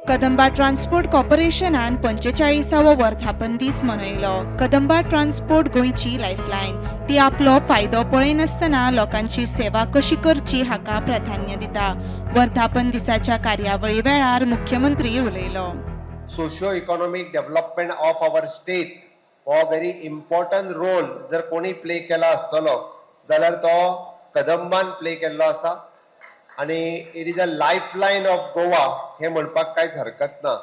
Kadamba transport कॉर्पोरेशनान 45वो वर्धापन दीस मनयलो. Kadamba transport गोंयची लायफलायन. ती आपलो फायदो पळयनासतना लोकांची सेवा कशी करची हाका प्राधान्य दिता. वर्धापन दिसाच्या कार्यावळी वेळार मुख्यमंत्री उलयलो. Socio economic development of our state हो व्हेरी इम्पॉर्टंट रोल जर कोणी प्ले केला आसतलो जाल्यार तो कदंबान प्ले केल्लो आसा आनी it is a lifeline of Goa हें म्हणपाक कांयच हरकत ना.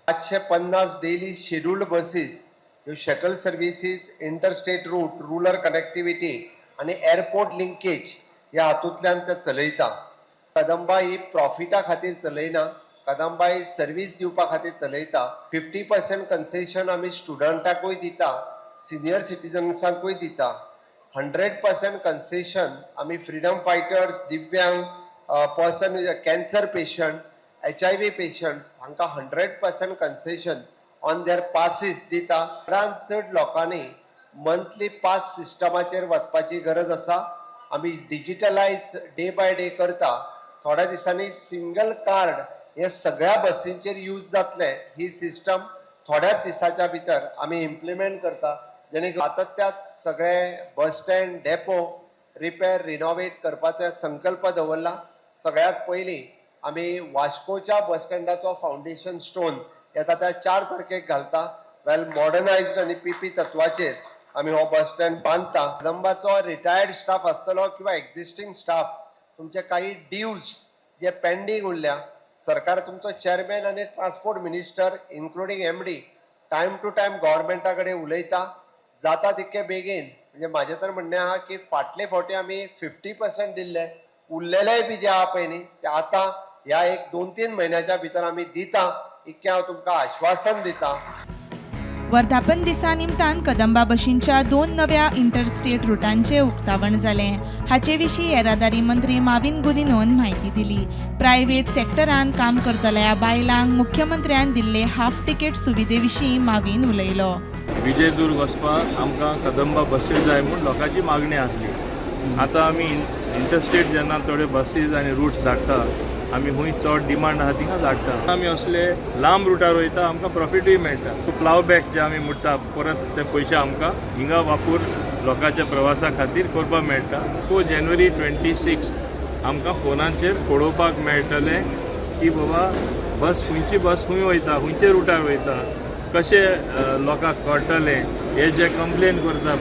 550 डेली शेड्युल्ड बसीस ह्यो shuttle services, interstate route, rural connectivity आनी एअरपोर्ट लिंकेज ह्या हातूंतल्यान ते चलयता. कदंबा ही प्रॉफिटा खातीर चलयना, कदंबा ही सर्वीस दिवपा खातीर चलयता. 50% कन्सेशन आमी स्टुडंटाकूय दिता, सिनियर सिटीजन्सांकूय दिता. 100% कन्सेशन आमी फ्रिडम फायटर्स, दिव्यांग person, cancer patient, HIV patients हांकां 100% concession on their passes दिता. चडान चड लोकांनी मंथली पास सिस्टमाचेर वचपाची गरज आसा. आमी डिजिटलायज डे बाय डे करता. थोड्या दिसांनी सिंगल कार्ड हे सगळ्या बसींचेर यूज जातलें. ही सिस्टम थोड्याच दिसाच्या भितर आमी इम्प्लिमेंट करता, जेणे सातत्यात सगळे bus stand, depot repair, renovate करपाचो संकल्प दवरला. सगळ्यात पयलीं आमी वास्कोच्या बस स्टँडाचो फावंडेशन स्टोन येता त्या 4 तारखेक घालता. वेल मॉडर्नायज्ड आनी पीपी तत्वाचेर आमी हो बस स्टँड बांदता. कदंबाचो रिटायर्ड स्टाफ आसतलो किंवा एक्झिस्टींग स्टाफ, तुमचे काही ड्यूज जे पेंडींग उरल्या, सरकार, तुमचो चेअरमॅन आनी transport minister, including MD, time to time गव्हर्मेंटा कडेन उलयता. जाता तितके बेगीन, म्हणजे म्हाजें तर म्हणणें आहा की फाटले फावटी आमी 50% दिल्ले, उरलेलेय बी जे आहा पळय न्ही, ते आतां ह्या एक 2-3 म्हयन्याच्या भितर आमी दिता, इतकें हांव तुमकां आश्वासन दिता. वर्धापन दिसा निमतान कदंबा बशींच्या दोन नव्या इंटरस्टेट रुटांचें उक्तावण जालें. हाचे विशीं येरादारी मंत्री माविन गुदिनोन म्हायती दिली. प्रायव्हेट सेक्टरान काम करतल्या बायलांक मुख्यमंत्र्यान दिल्ले हाफ तिकेट सुविधे विशीं माविन उलयलो. विजयदुर्ग वचपाक आमकां कदंबा बसीस जाय म्हूण लोकांची मागणी आसली. आतां आमी इंटरस्टेट जेन्ना थोड्यो बसीस आनी रुट्स धाडटा, आमी खूंय चड डिमांड आहा थिंगा धाडटा. आमी असले लांब रुटार वयता, आमकां प्रॉफिटूय मेळटा. प्लाव बॅक जे आमी म्हणटा, परत ते पयशे आमकां हिंगा वापूर लोकांच्या प्रवासा खातीर करपाक मेळटा. सो जानेवारी 26 आमकां फोनाचेर पळोवपाक मेळटलें की बाबा बस खंयची, बस खंय वयता, खंयचे रुटार वयता, कशें लोकांक कळटलें. हे जे कंप्लेन करता,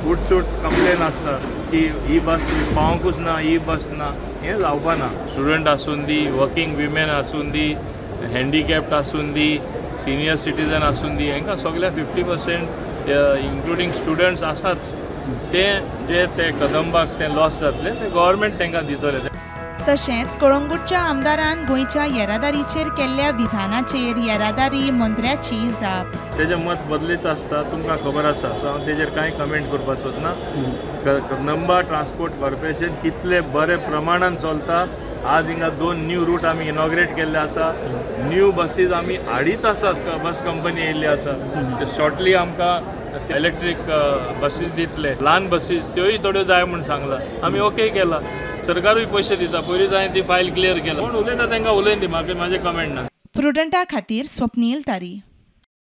उठसूट कंप्लेन आसता की ही बस पावोंकूच ना, ही बस ना, हें जावपा ना. स्टुडंट आसूं दी, वर्कींग विमेन आसूं दी, हँडिकॅप्ड आसूं दी, सिनियर सिटीजन आसूं दी, हांकां सगळ्या 50%, इन्क्लुडींग स्टुडंट्स आसाच. ते जे ते कदंबाक ते लॉस जातले, ते गव्हर्मेंट तांकां दितले. तशेंच कळंगूटच्या आमदारान गोंयच्या येरादारीचेर केल्ल्या विधानाचेर येरादारी मंत्र्याची जाप. तेजें मत बदलीत आसता, तुमकां खबर आसा. सो हांव तेजेर कांय कमेंट करपाक सोदना. कदंबा ट्रान्सपोर्ट कॉर्पोरेशन कितले बरे प्रमाणान चलता, आज हिंगा दोन न्यू रूट आमी इनॉग्रेट केल्ले आसा. न्यू बसीस आमी हाडीत आसात. बस कंपनी येयल्ली आसा. शॉर्टली आमकां इलेक्ट्रीक बसीस दितले. ल्हान बसीस त्योय थोड्यो जाय म्हूण सांगला, आमी ओके केला. सरकारूय पयशे दिता. पयलींच हांवें ती फायल क्लियर केला. कोण उलयता तांकां उलयन दी, म्हाका म्हाजें कमेंट ना. प्रुडंटा खातीर स्वप्नील तारी.